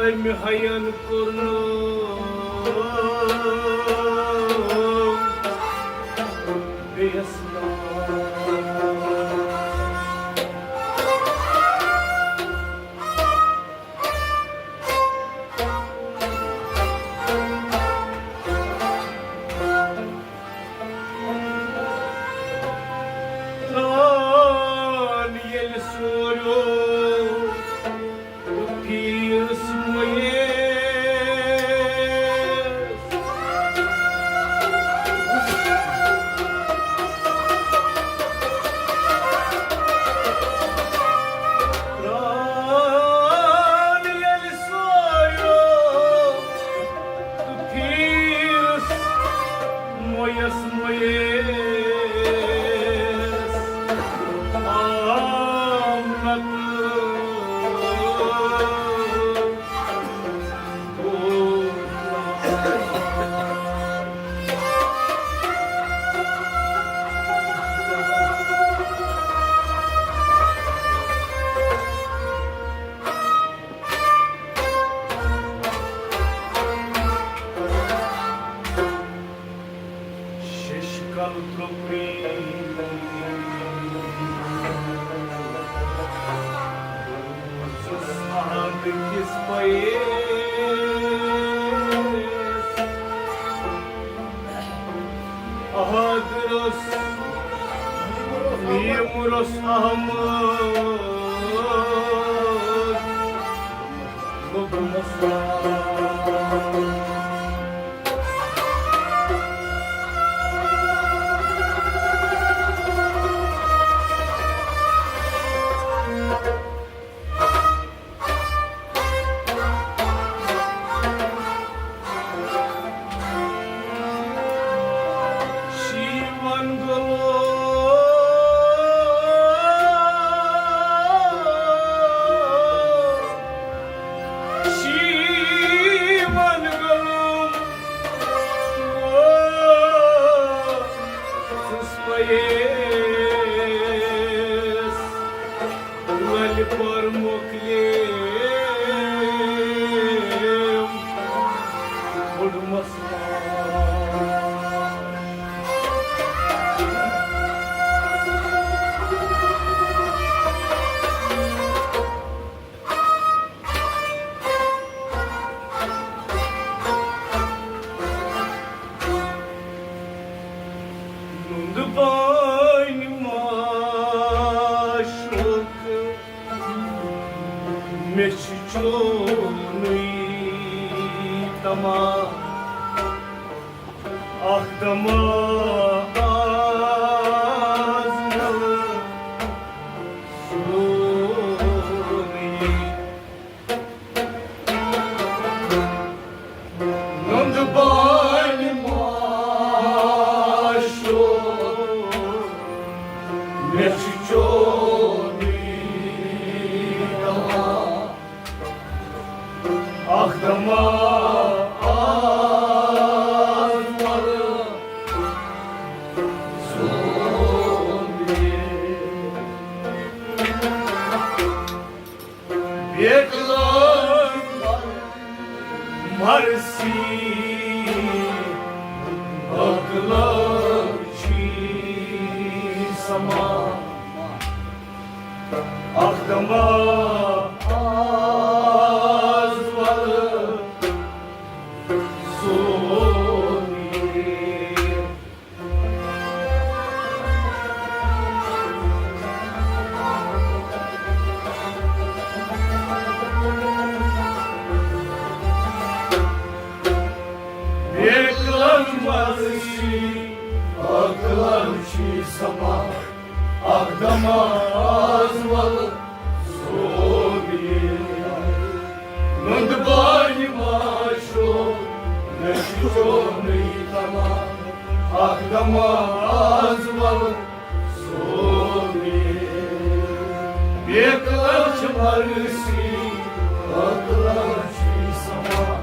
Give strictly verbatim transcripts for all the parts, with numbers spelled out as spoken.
أمۍ ہَین کوٚر نہٕ بیٚیِس ناو۔ پرٛان ییٚلہِ سوریو تہٕ پیٖرس مۄییس۔ پرٛان ییٚلہِ سوریو تہٕ پیٖرس مۄیس مۄیس آمنت۔ ششکل ترٛوپری۔ سُہ سادٕ کِس پَیس۔ احد رس، میر مرس احمد۔ شیون گلو، شیون گلو، سُس پیس۔ لَلہِ پٔر مۄکلے بوٚڑ مسلہٕ۔ نُندٕ بانہِ معشوق، مےٚ چھُ چونُے تما، اکھ دما آز ملہٕ سونُے۔ نُندٕ بانہِ معشوق، مےٚ چھُ چونُے دوا، اکھ دما آز ملہٕ سونُے۔ بیکلن مرسی، عقلن چھی سما، اکھ دما آز ولہٕ سونُے۔ بیکلن مرسی، عقلن چھی سما، اکھ دما آز ولہٕ سونُے۔ نُندٕ بانہِ معشوق، مےٚ چھُ چونُے تما، اکھ دما آز ولہٕ سونُے۔ بیکلن چھِ مرسی، عقلن چھی سما۔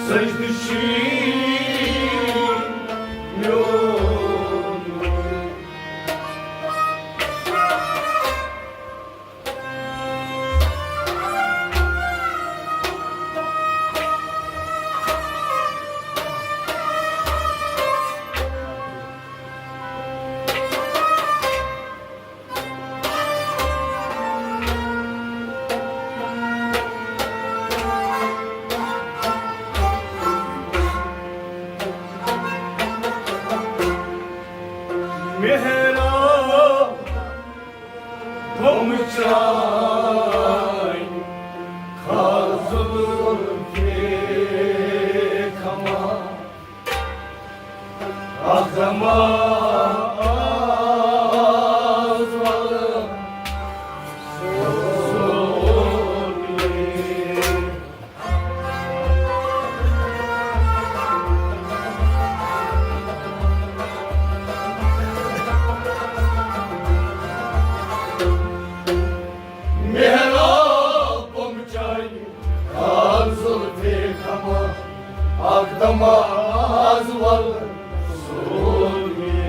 سجدٕ چھُے میون۔ محراب بُمہٕ چانہِ کھال زُلفے کھما۔ اکھ دما آز ولہٕ سورُے۔ محراب بُمہٕ چانہِ کھال زُلفے کھما، اکھ دما آز ولہٕ سورُے۔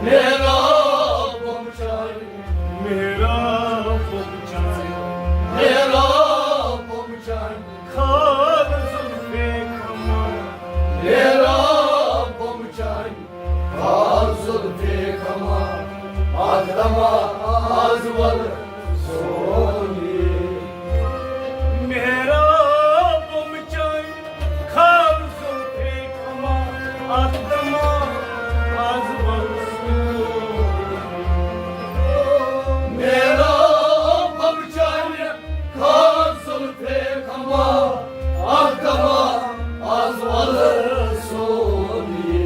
محراب بُمہٕ چانہِ، محراب بُمہٕ چانہِ، محراب بُمہٕ چانہِ کھال زُلفے کھما۔ محراب بُمہٕ چانہِ کھال زُلفے کھما، اکھ دما آز ولہٕ سورُے۔ محراب بُمہٕ چانہِ کھال زُلفے کھما، اکھ دما آز ولہٕ سورُے۔ محراب بُمہٕ چانہِ کھال زُلفے کھما، اکھ دما آز ولہٕ سورُے۔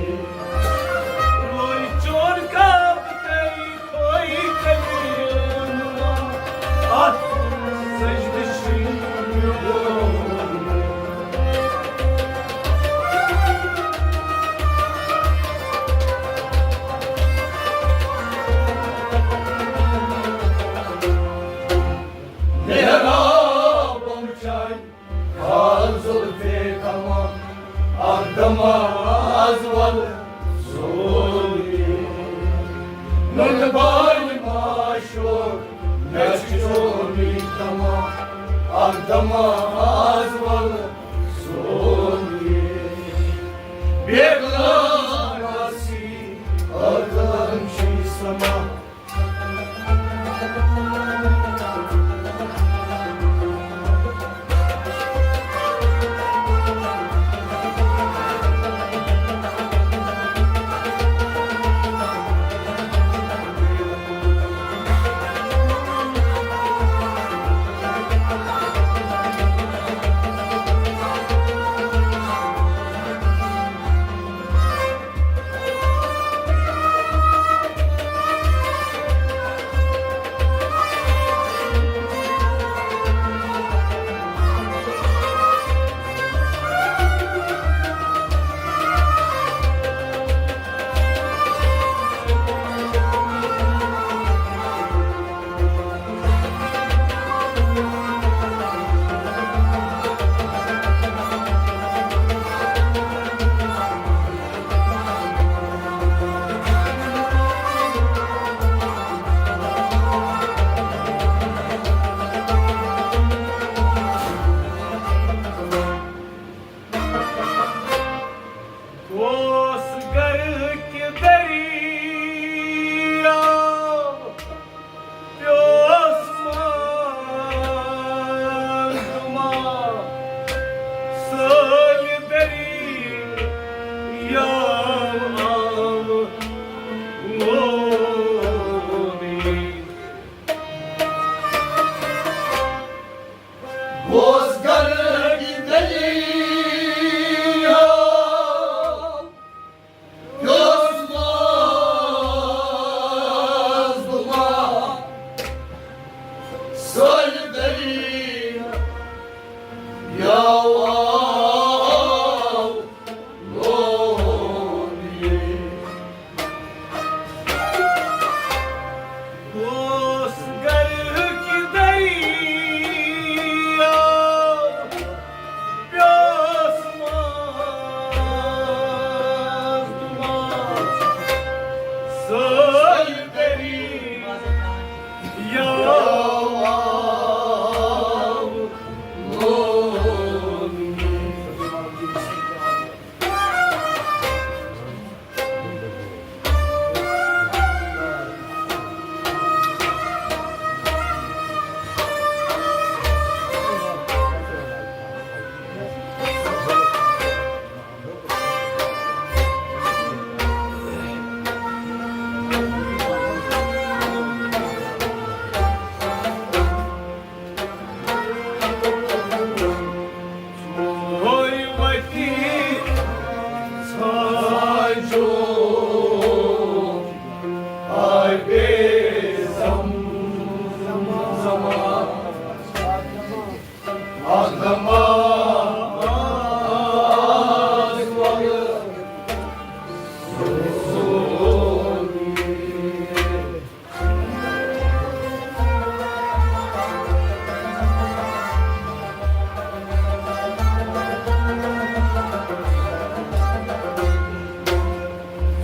روے چون کعبہٕ تہٕ تھوے قبلہٕ نما، اتھ سجدٕ چھُے میون۔ محراب بُمہٕ چانہِ کھال زُلفے کھما، اکھ دما آز ولہٕ سورُے۔ نُنہٕ بالہِ معشوق، مےٚ چھُ چونُے تما، اکھ دما آز ولہٕ سورُے۔ بے گُناہ آسی، عٲقلن چھُے سما۔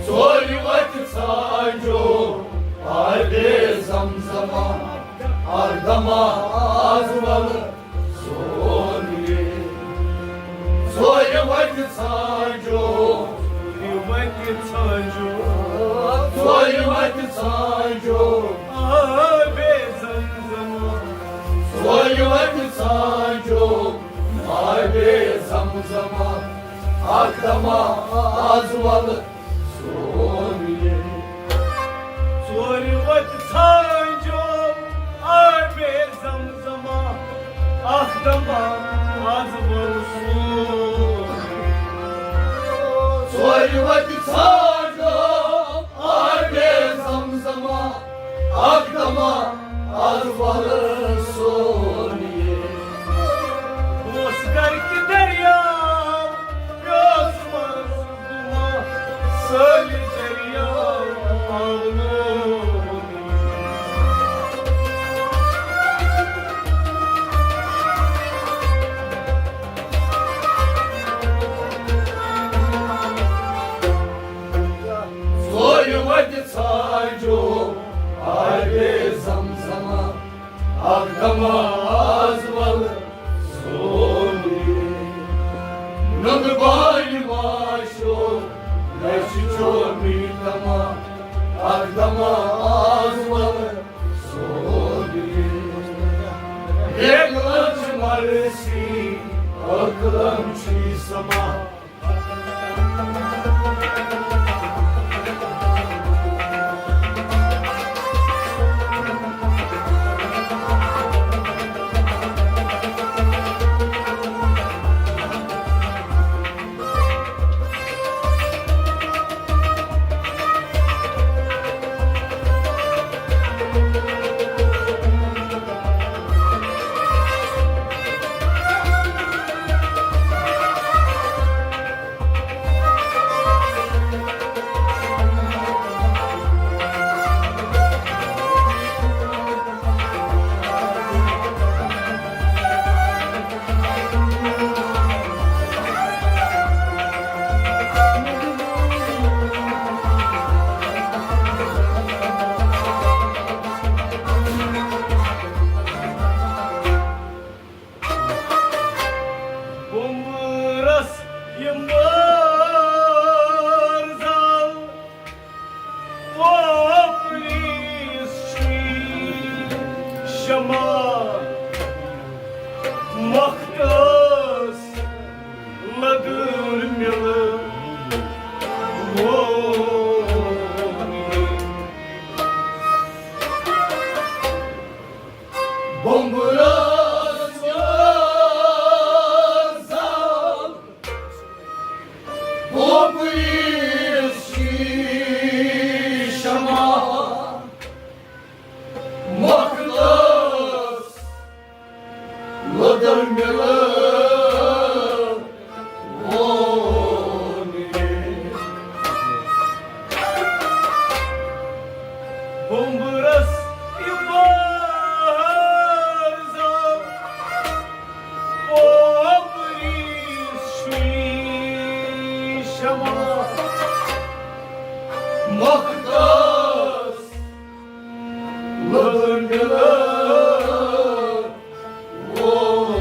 ژورِ وَتہِ ژھانٛڈیو آبِ زمزمہ، اکھ دمہ آز وَلہٕ سون یہِ۔ ژورِ وَتہِ ژھانٛڈیو، ژورِ وَتہِ ژھانٛڈیو، ژورِ وَتہِ ژھانٛڈیو آبِ زمزمہ، ژورِ وَتہِ ژھانٛڈیو آبِ زمزمہ، اکھ دمہ آز وَلہٕ سون یہِ۔ ژورِ وَتہِ ژھانٛڈیو آبِ زمزمہ، اکھ دمہ آز وَلہٕ سون۔ ژورِ وَتہِ ژھانٛڈیو آبِ زمزمہ، اکھ دمہ آز وَلہٕ سون یہِ۔ اوس گرِ کہِ دٔریاو، مےٚ اوس منٛز سٲلِم دٔریاو آلوٗدٕ۔ ژورِ وَتہِ ژھانٛڈیو آبِ زمزمہ، اکھ دمہ آز وَلہٕ سون یہِ۔ نُنہٕ بانہِ ماشو، مےٚ چھُ چومہِ تمہ، اکھ دمہ آز وَلہٕ سون یہِ۔ بے قلم چھِ مرثی، القلم چھِ سما۔ بُمبرس یہِ مٲر زال، پوپریس چھُے شمع، مۄختس لدٕر مِلہٕ وول۔ بُمبرس زال، پوپریس چھُے شمع، مۄختس لدٕر مِلہٕ وول۔ بُمبرس یہِ مٲر زال، پوپریس چھُے شمع، مۄختس لدٕر مِلہٕ وول۔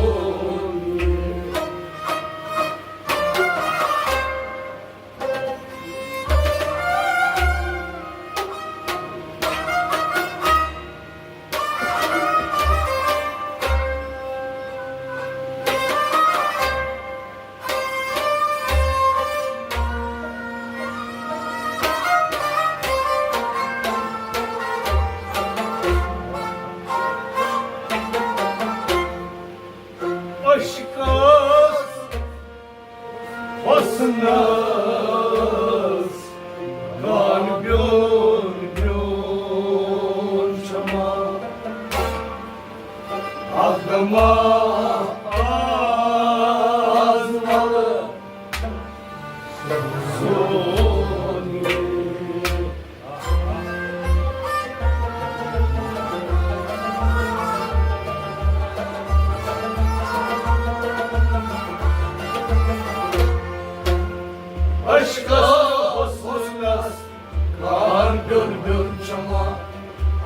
بیوٚن بیوٚن چماں،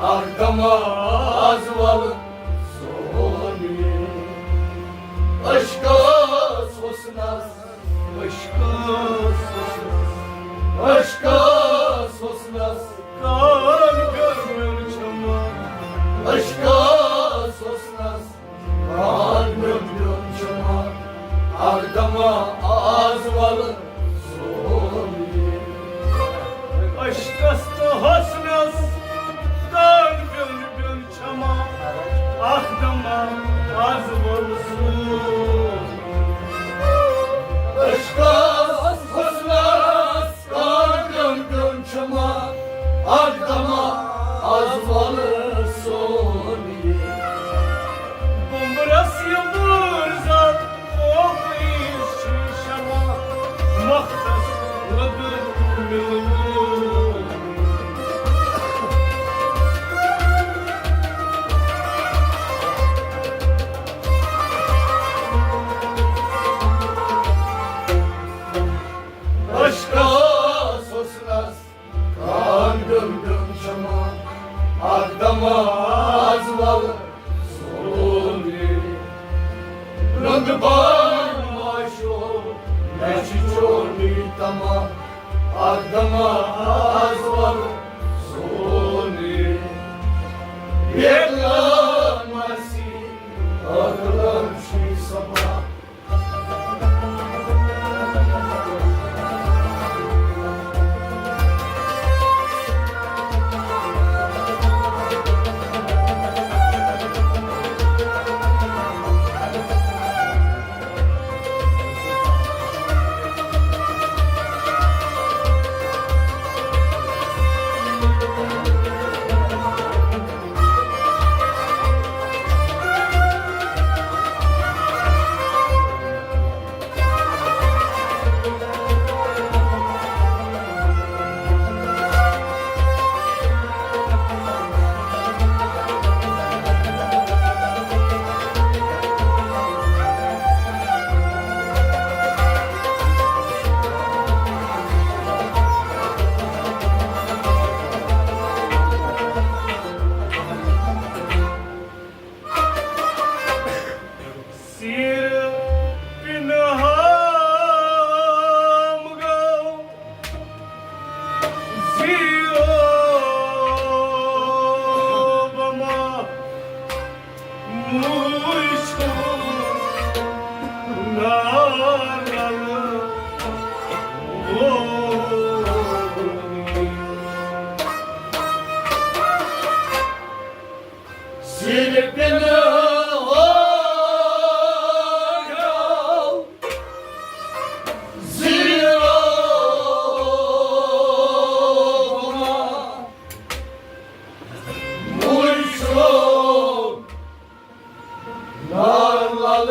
اکھ دمہ از ولہٕ سون یہِ۔ عشقس حسنس، عشقس حسنس، عشقس حسنس، کان بیوٚن بیوٚن چماں۔ عشقس حسنس، کان بیوٚن بیوٚن چماں، اکھ دمہ از ولہٕ سون یہِ۔ عشقس تہٕ حسنس، کان بیوٚن بیوٚن چماں، اکھ دمہ از ولہٕ سون۔ عشقس حسنس، کان بیوٚن بیوٚن چماں، اکھ دمہ از ولہٕ سون یہِ۔ بُمبرس یہِ مُرزا، اوپریز چھُ شمع، وقتس لٔدٕر مِلوُن۔ عشقس حسنس، کان بیوٚن بیوٚن چماں، اکھ دمہ از ولہٕ سون یہِ۔ رُنٛد بان معشوق، مےٚ چھُ چونُے طمع، اکھ دمہ از ولہٕ سون یہِ۔ بے عقلن مسی، عقلن چھُے صفا۔ سیر پنہام گو زیو بما موچھو نارل وونی۔ سیر پنہام گو زیو بما موچھو نارل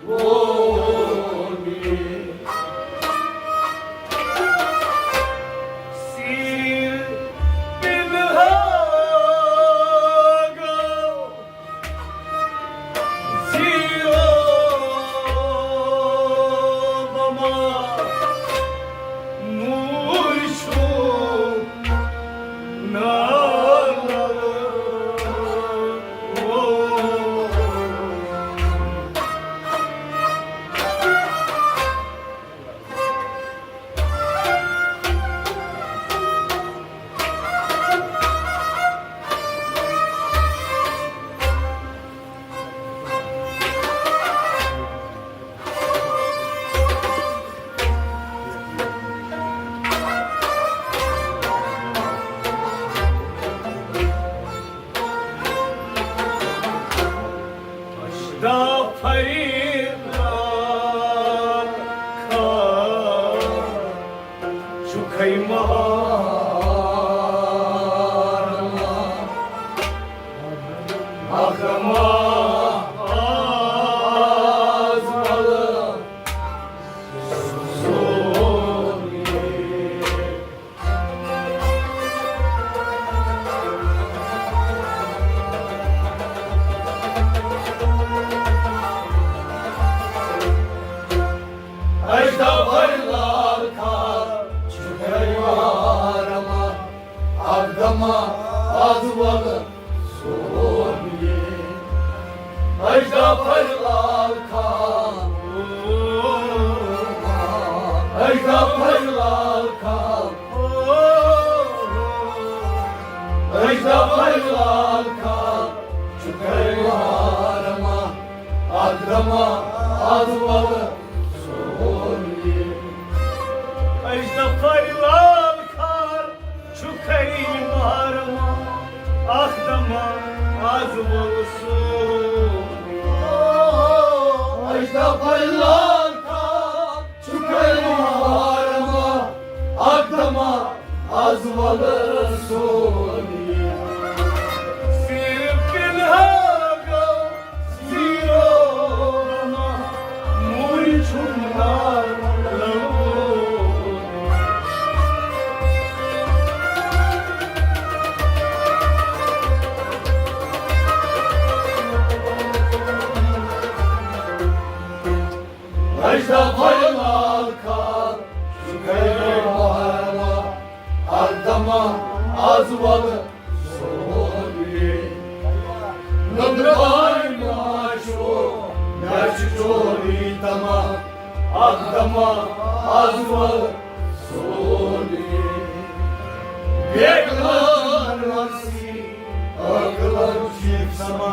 وونی۔ سیر پنہام گو زیو بما موچھو نارل وونی۔ اشدا فرید خان چھُکھے مہار مہکما آز ولہٕ سون یہِ۔ اجدہ بھائی لال خان چھُ گریوان۔ ظفر لال خان، اے ظفر لال خان، اے ظفر لال خان، چھُکھے محرمہ، اکھ دمہ از ولہٕ سون یہِ۔ اے ظفر لال خان، چھُکھے محرمہ، اکھ دمہ از ولہٕ سون۔ اے ظفر لال خان، چھُکھے محرمہ، اکھ دمہ از ولہٕ سون۔ صرف پنہا گو زیرو، موری چھُم نار لگو۔ اے ظفر لال خان، چھُکھے محرمہ، اکھ دمہ از ولہٕ سون یہِ۔ نُندٕ بارِ معاشرو، مےٚ چھُ چوری تمہ، اکھ دمہ از ولہٕ سون یہِ۔ بیگلان وسی، عقلن چیف سما۔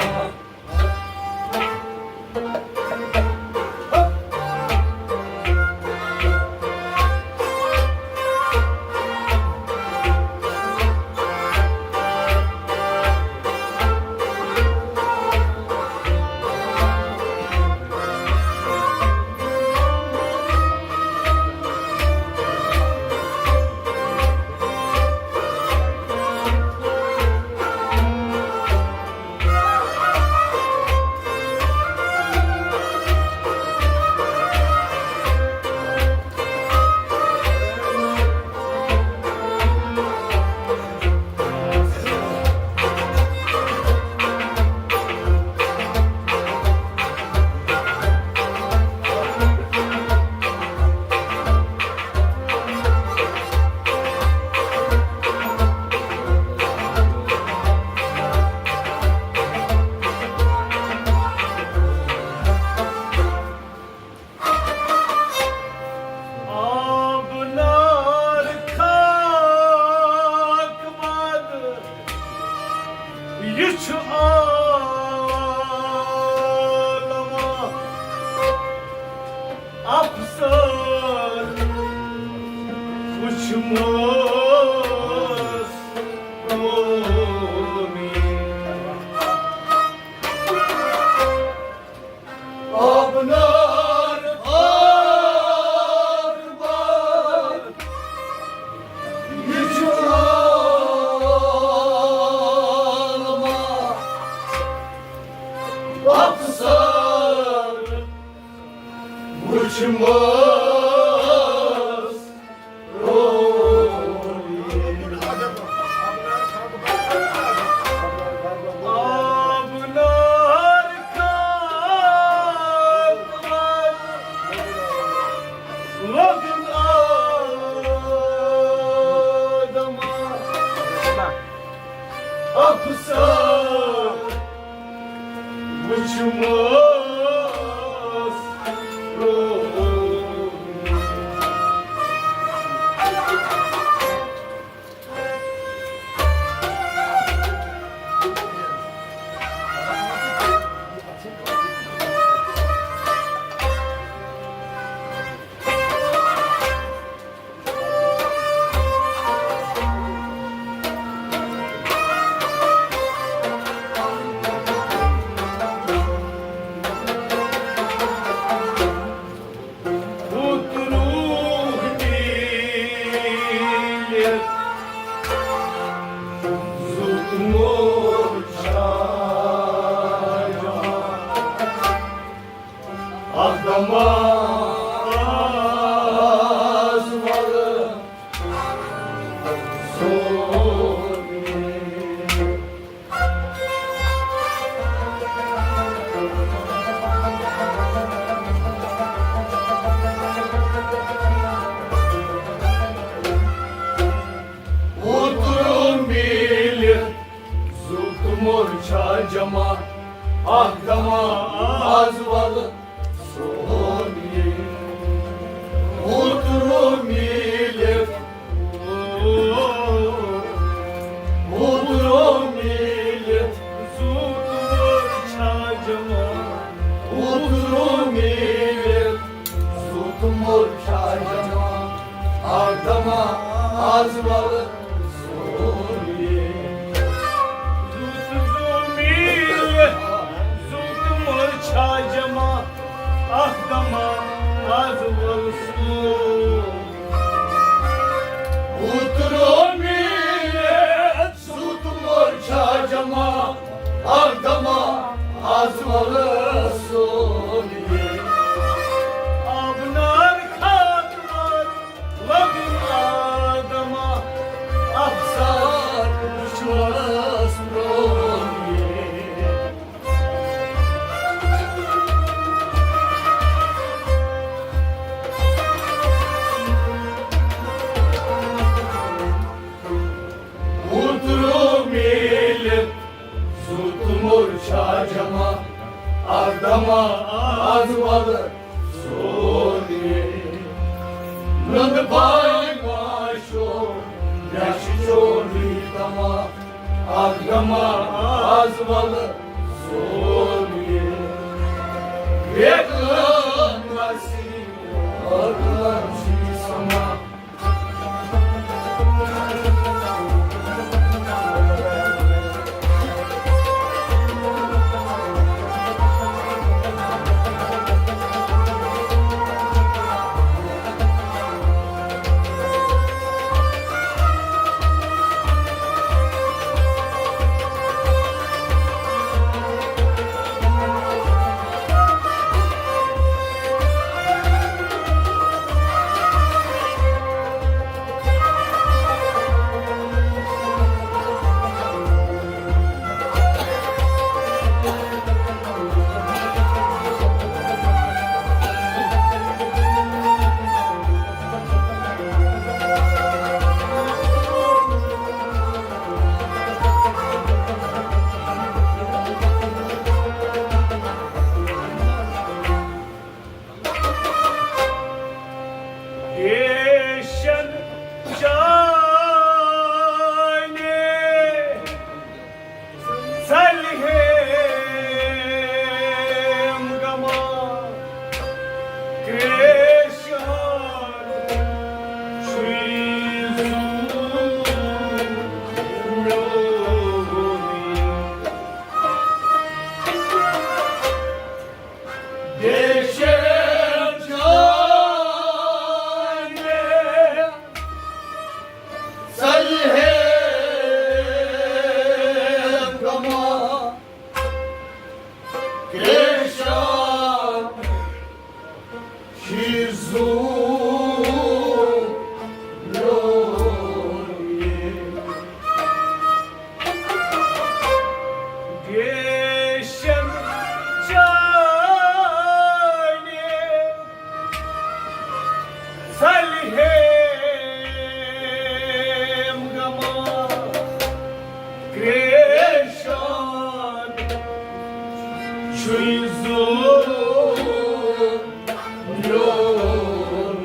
آب نار خاک ماد، یہِ چھُ عالمہ افسر وُچھمُت قومی۔ آب نار خاک ماد، یہِ چھُ عالمہ افسر وُچھمُت افسر وُچھمُت۔ اوترٕ میٖلِتھ زُو تہٕ مۄر چھا جمع؟ اکھ دمہ دما آز ول سون یہ۔ زُو تہٕ زُو میٖل، زُو تہٕ مُر چھا جمع، اکھ دما آز ول سون۔ اوترو میٖل، زُو تہٕ مُر چھا جمع، اکھ دما آز ول سون یہ۔ آبنار خاک مار لگن آدما، افسار دشمنس پرون یہ۔ اوترو میٖل، زُو تہٕ مُر چھا جمع، اکھ دما آز ول سون یہ۔ نند بھائی ما شو، مےٚ چھُ چون یہ دما، اکھ دما آز ول سون یہ۔ بیکلن وسی، اکلن چھی سما۔ ریشن چانے سلہیم گما، کریشان چھُے زُو میون۔ ریشن چانے سلہیم گما، کریشان چھُے زُو میون۔ ریشن چانے سلہیم گما، کریشان چھُے زُو میون۔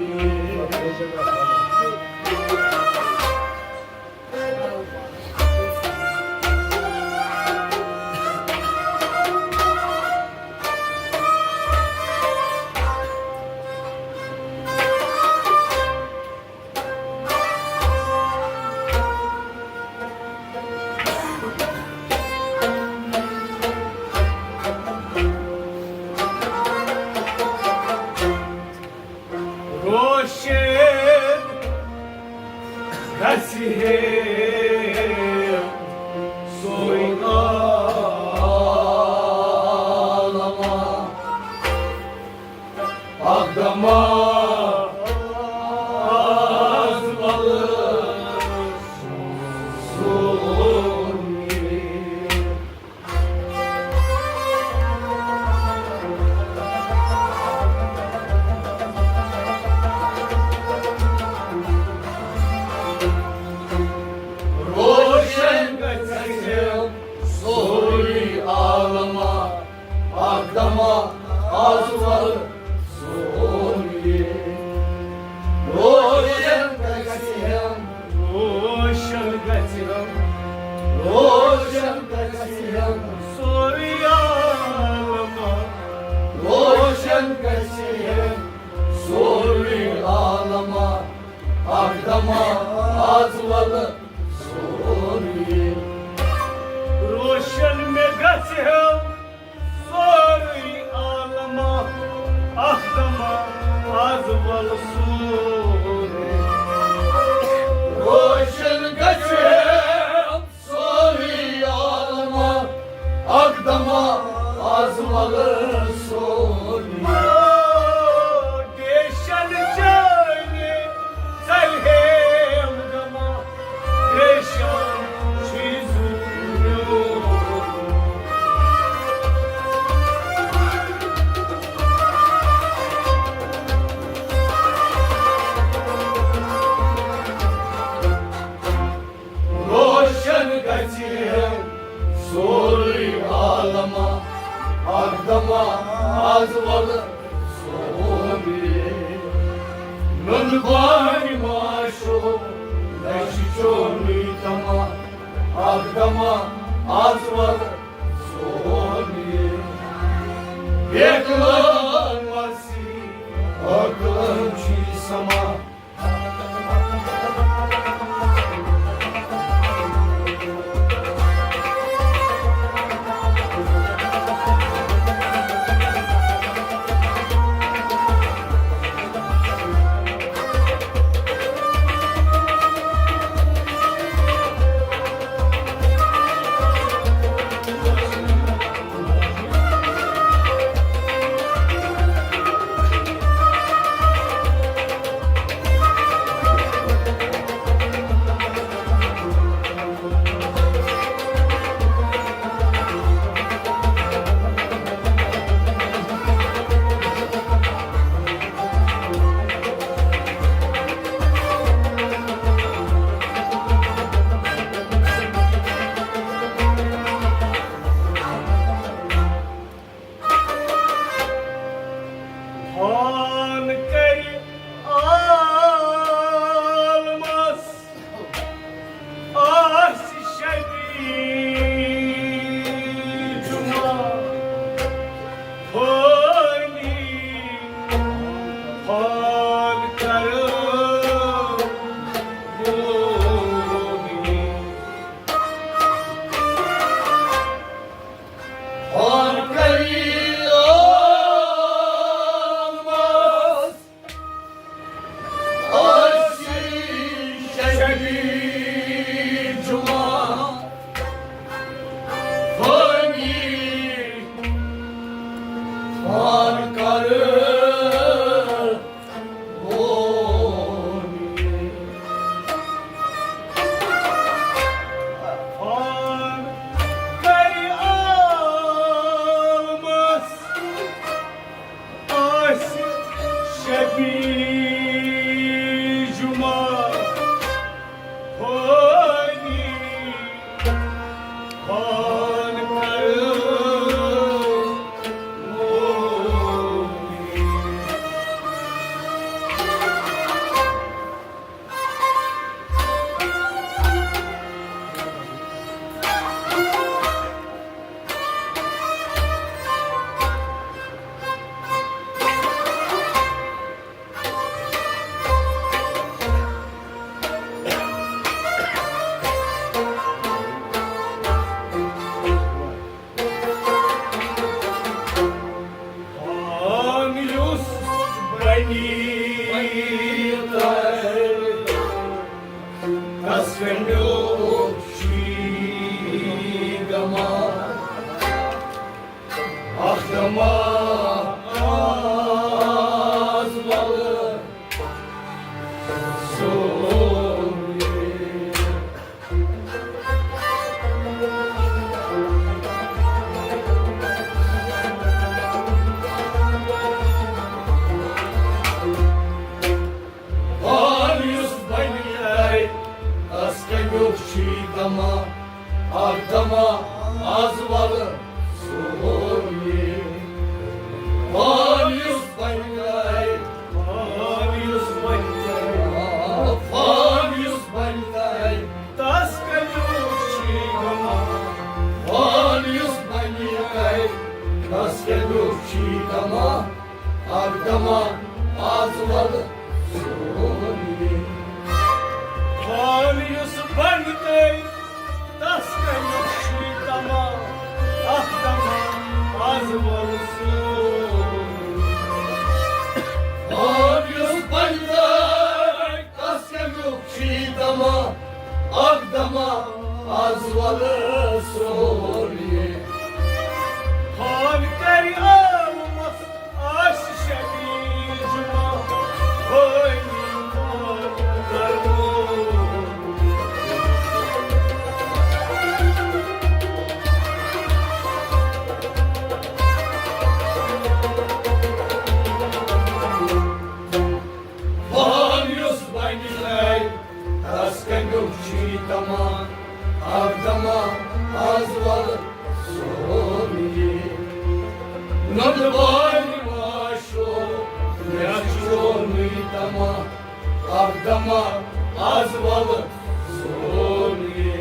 روشن گژھِ ہے سوے عالما۔ اکھ دما آز ول سون۔ دما آز ولہٕ سورُے۔ روشن مےٚ گژھِ ہا سورُے عالما، اکھ دما آز ولہٕ سورُے۔ روشن گژھِ ہا سورُے عالما، اکھ دما آز ولہٕ سورُے۔ ڈیشن چٲنۍ ژلہِ ہے غما، پریشان چھُے زُو میون۔ روشن گژھِ سورُے عالما، اکھ دما آز ولہٕ سورُے۔ نُن بانہِ ماشو، نشہِ چونُے دما، اکھ دما آز ولہٕ سورُے۔ بے قلم مسی، عقلن چھی سما۔ ہان کرِ عالمس آسہِ شبِ جمعہ فانی، ہان کرٕ فانی۔ ہان کرِ عالمس آسہِ شبِ جمعہ فانی، ہان کرٕ فانی۔ ہان کرِ عالمس آسہِ شبِ جمعہ فانی، ہان کرٕ فانی۔ ہان یُس بنی تر، تس کنڈیو چھی گما، اکھ دما آز ولہٕ سورُے۔ ہان یُس بنہِ ترِ، تس کنڈیو چھی دما، اکھ دما آز ولہٕ سورُے۔ ہان یُس بنہِ ترِ، ہان یُس بنہِ ترِ، ہان یُس بنہِ ترِ، تس کنڈیو چھی دما۔ ہان یُس بنہِ ترِ، تس کنڈیو چھی دما، اکھ دما آز ولہٕ سورُے۔ آب یُس بنہِ تَس کَمیُک چھی دما، اکھ دما، از وَلہٕ سورُے۔ ہان کَرِ عالمس آسہِ شبی جمعہ، ہٲنی مان کرو۔ وَن یُس بَنہِ لَرِ، تَس کَمیُک چھی دَما، اَکھ دَما، آز وَلہٕ سورُے۔ نُنہٕ والہِ ماشو، مےٚ چھُ چونُے دَما، اَکھ دَما، آز وَلہٕ سورُے۔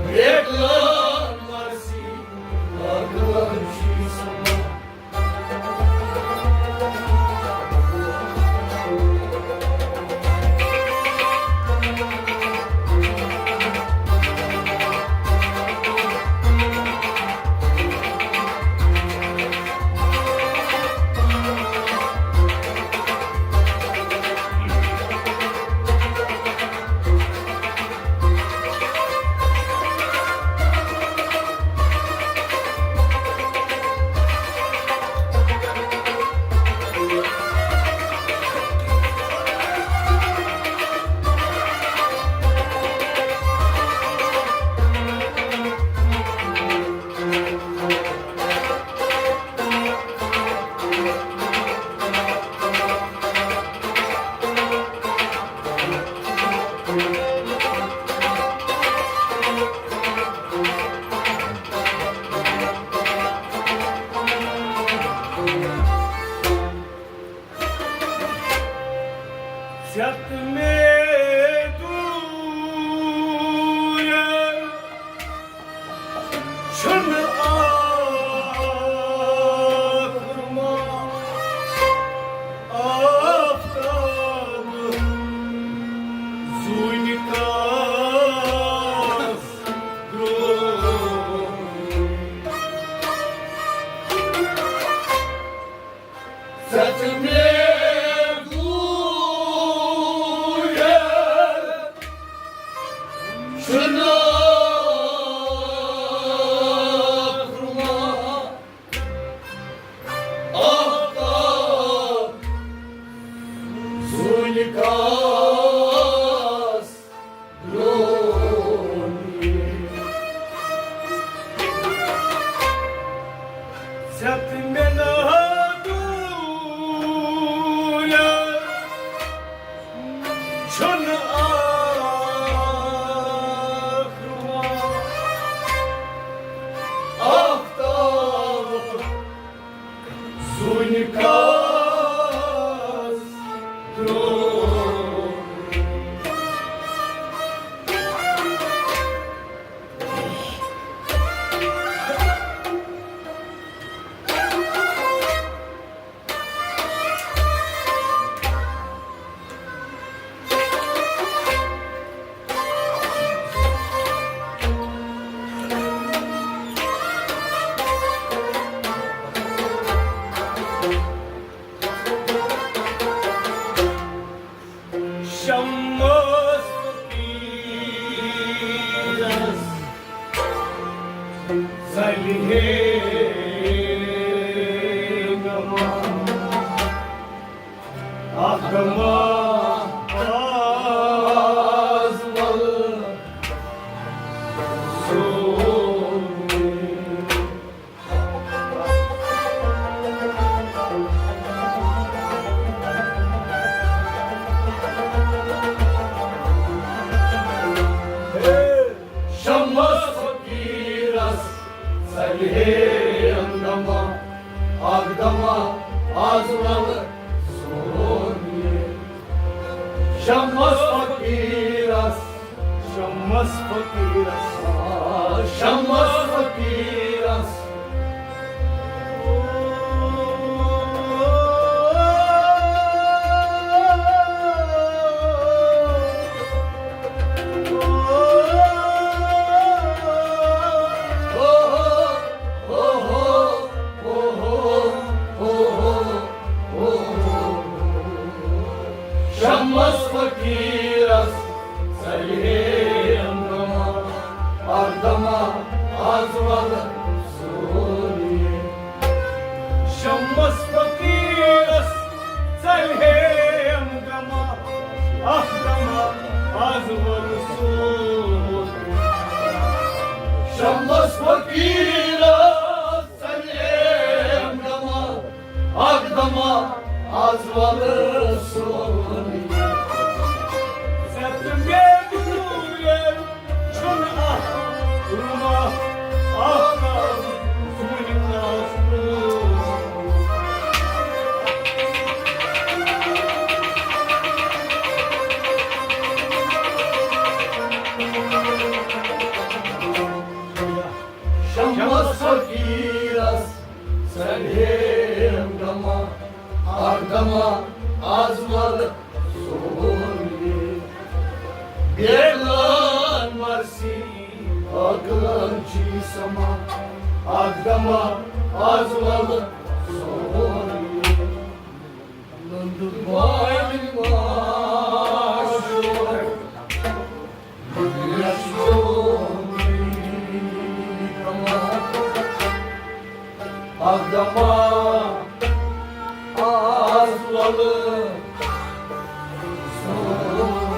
بیکلان مرسی، اَکھ لَرِ چھی سَما۔ ژےٚ تہٕ مےٚ دوٗرٮ۪ن چھُنہٕ ٲخٕر ما آفتاب زوٗنہِ کاس برٛونٛہہ۔ ژےٚ تہٕ مےٚ دوٗرٮ۪ن چھُنہٕ ٲخٕر ما آفتاب زوٗنہِ کاس برٛونٛہہ۔ ژےٚ تہٕ مےٚ نہ دوٗرٮ۪ن چھُنہٕ ٲخٕر ما آفتاب زوٗنہِ کاس برٛونٛہہ۔ شمس فقیرس ژلہِ ہے غمہ، اکھ غمہ آز ول سورُے۔ شمس فقیرس ژلہِ ہے غمہ، اکھ غمہ آز ول سورُے۔ شمس فقیرس، شمس فقیرس، آ، شمس فقیرس۔ شمس فقیرس سلیب دما، اکھ دما، از ولہٕ سونٕے۔ ژےٚ تہٕ مےٚ تہِ دوٗرٮ۪ن چھُنہٕ اکھ رُما، اکھ زوٗنہِ آسہٕ۔ شمس فقیرس سلیب دما، اکھ دما، از ولہٕ سونٕے۔ بیگلان مرسی عقلن چی سما، اکھ دما، از ولہٕ سونٕے۔ نندٕ بھاے ماشور اکھ دما، از ولہٕ سونٕے۔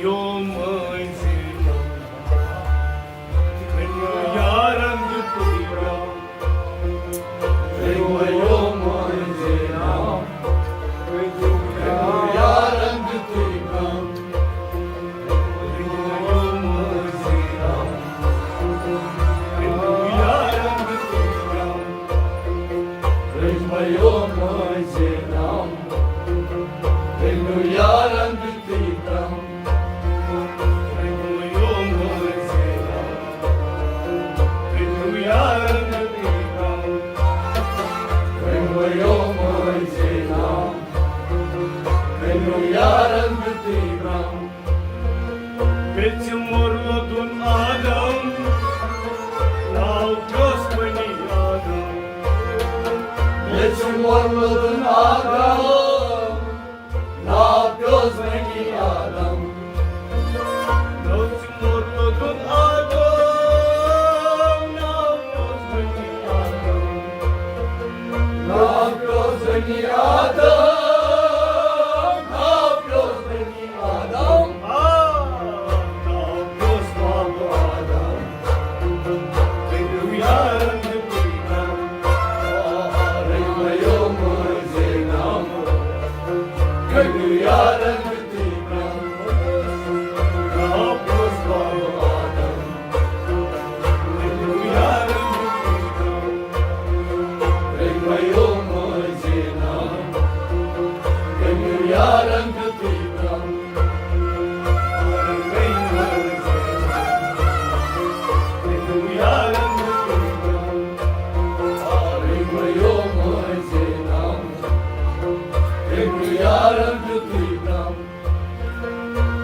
یوم یارن دیُتُے برٛونٛہہ۔ یارن دیُتُے برٛونٛہہ۔ بیٚژِ مۄرلہٕ دُن آدم، ناو پیوس بنی آدم۔ بیٚژِ مۄرلہٕ دُن آدم، ناو پیوس بنی آدم۔ بیٚژِ مۄرلہٕ دُن آدم، ناو پیوس بنی آدم۔ ناو پیوس بنی آدم، ناو پیوس بنی آدم۔ آ، ناو پیوس باب آدم۔ کٔرِو یارن دیُتُے برٛونٛہہ۔ آ، رٔنۍ ویو مٲنٛزے نام۔ کٔرِو یارن دیُتُے برٛونٛہہ۔ ناو پیوس باب آدم۔ کٔرِو یارن دیُتُے برٛونٛہہ۔ رٔنۍ ویو مٲنٛزے نام۔ کٔرِو یارن دیُتُے برٛونٛہہ۔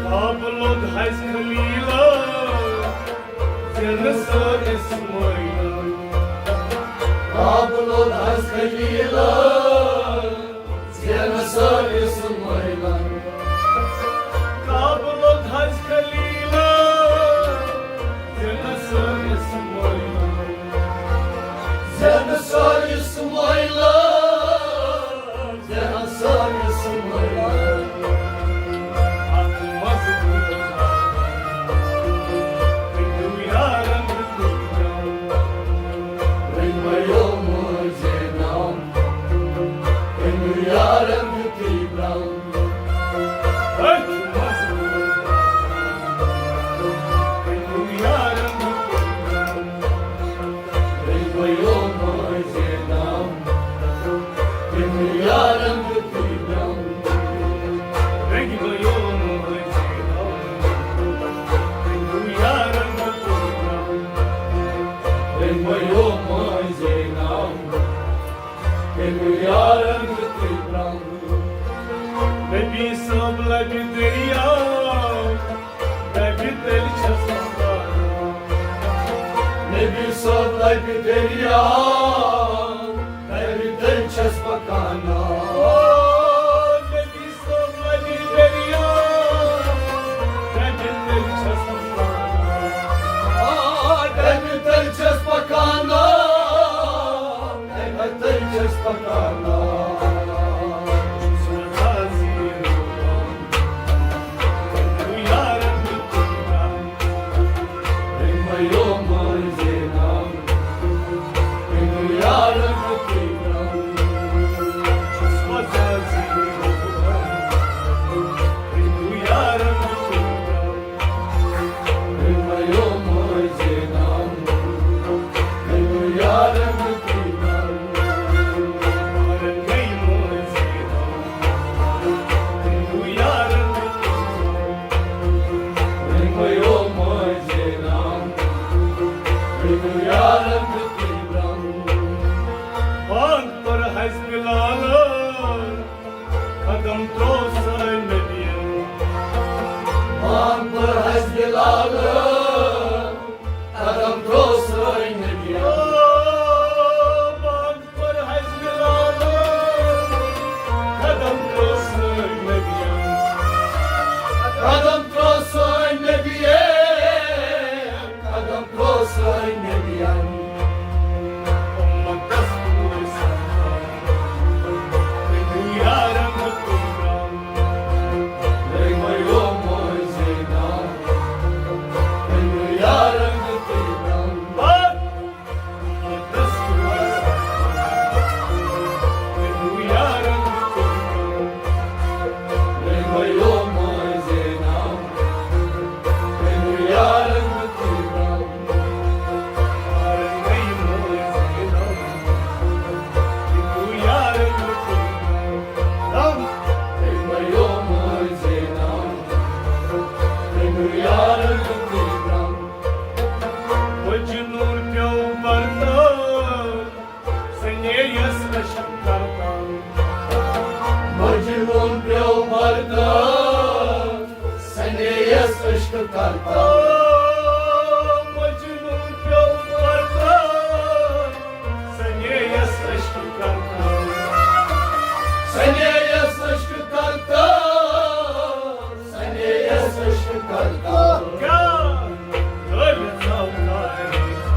کعبہٕ لوٚگ حج خلیٖلس، زینہٕ سٲر اسمٲعیٖلن۔ کعبہٕ لوٚگ حج خلیٖلس، زینہٕ سٲر اسمٲعیٖلن۔ کعبہٕ لوٚگ حج خلیٖلس، زینہٕ سٲر اسمٲعیٖلن۔ زینہٕ سٲر اسمٲعیٖلن۔ زینہٕ سٲر اسمٲعیٖلن۔ اکھ مضبوٗط یارن دیُتُے برٛونٛہہ۔ رٔنۍ ویو مٲنٛزے نام۔ کٔرِو یارن دیُتُے برٛونٛہہ۔ أتھۍ منٛز کٔرِو یارن دیُتُے برٛونٛہہ۔ رٔنۍ ویو مٲنٛزے نام۔ کٔرِو یارن دیُتُے برٛونٛہہ۔ رٔنۍ ویو مٲنٛزے نام۔ کٔرِو یارن دیُتُے برٛونٛہہ۔ رٔنۍ ویو مٲنٛزے نام۔ کٔرِو یارن دیُتُے برٛونٛہہ۔ نبی صٲب لبہِ دٔریاو، دَبہِ تیٚلہِ چھَس پکان۔ نبی صٲب لبہِ دٔریاو، دَبہِ تیٚلہِ چھَس پکان۔ نبی صٲب لبہِ دٔریاو، دَبہِ تیٚلہِ چھَس پکان۔ دَبہِ تیٚلہِ چھَس پکان۔ تیٚلہِ چھَس پکان۔ قدم ترٛوو سٲنۍ نبیَن، قدم ترٛوو سٲنۍ نبیَن۔ اُمتس کوٗر سردار، تٔمۍ یارن تُلرم۔ تٔمۍ ویو موزینا، تٔمۍ یارن تُلرم۔ مجنون پیو بردار، سنے یس عشق کرتا۔ مجنون پیو بردار، سنے یس عشق کرتا۔ مجنون پیو بردار، سنے یس عشق کرتا۔ سنے یس عشق کرتا۔ سنے یس عشق کرتا۔ کیا؟ دل ژاو تاریخ۔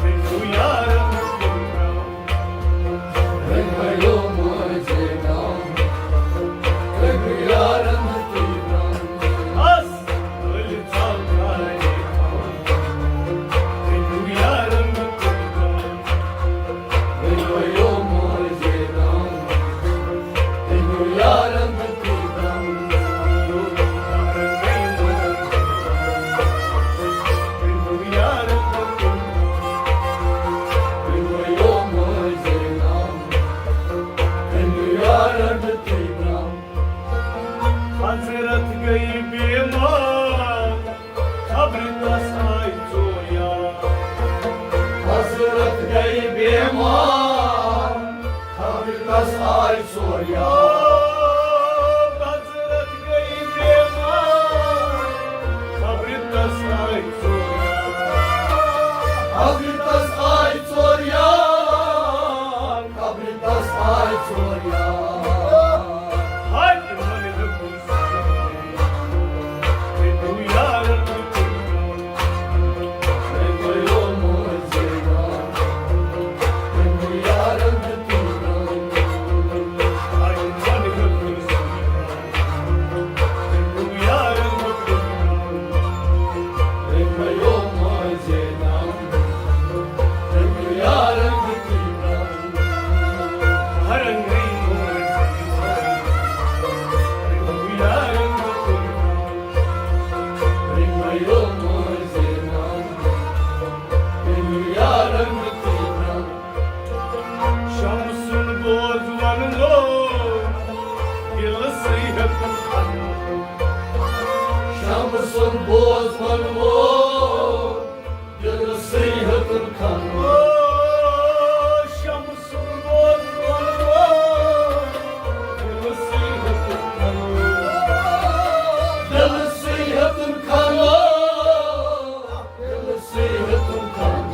تُہۍ چھِو یارن تُلرم۔ تُہۍ بٔرِو مٲنٛزِ گام۔ تُہۍ بٔرِو یارن تُلرم۔ اس دل ژاو تاریخ۔ تُہۍ چھِو یارن تُلرم۔ حضرت گٔے بیمار، خبرِ تس آے ژور یار۔ حضرت گٔے بیمار، خبرِ تس آے ژور یار۔ حضرت گٔے بیمار، خبرِ تس آے ژور یار۔ خبرِ تس آے ژور یار، خبرِ تس آے ژور یار۔ حاکمن ہیوٚتُن شمسُن بوز ونہٕ وول، دِلہٕ سٕے ہیوٚتُن کھنُن۔ شمسُن بوز ونہٕ وول، دِلہٕ سٕے ہیوٚتُن کھنُن۔ او شمسُن بوز ونہٕ وول، دِلہٕ سٕے ہیوٚتُن کھنُن۔ دِلہٕ سٕے ہیوٚتُن کھنُن۔ دِلہٕ سٕے ہیوٚتُن کھنُن۔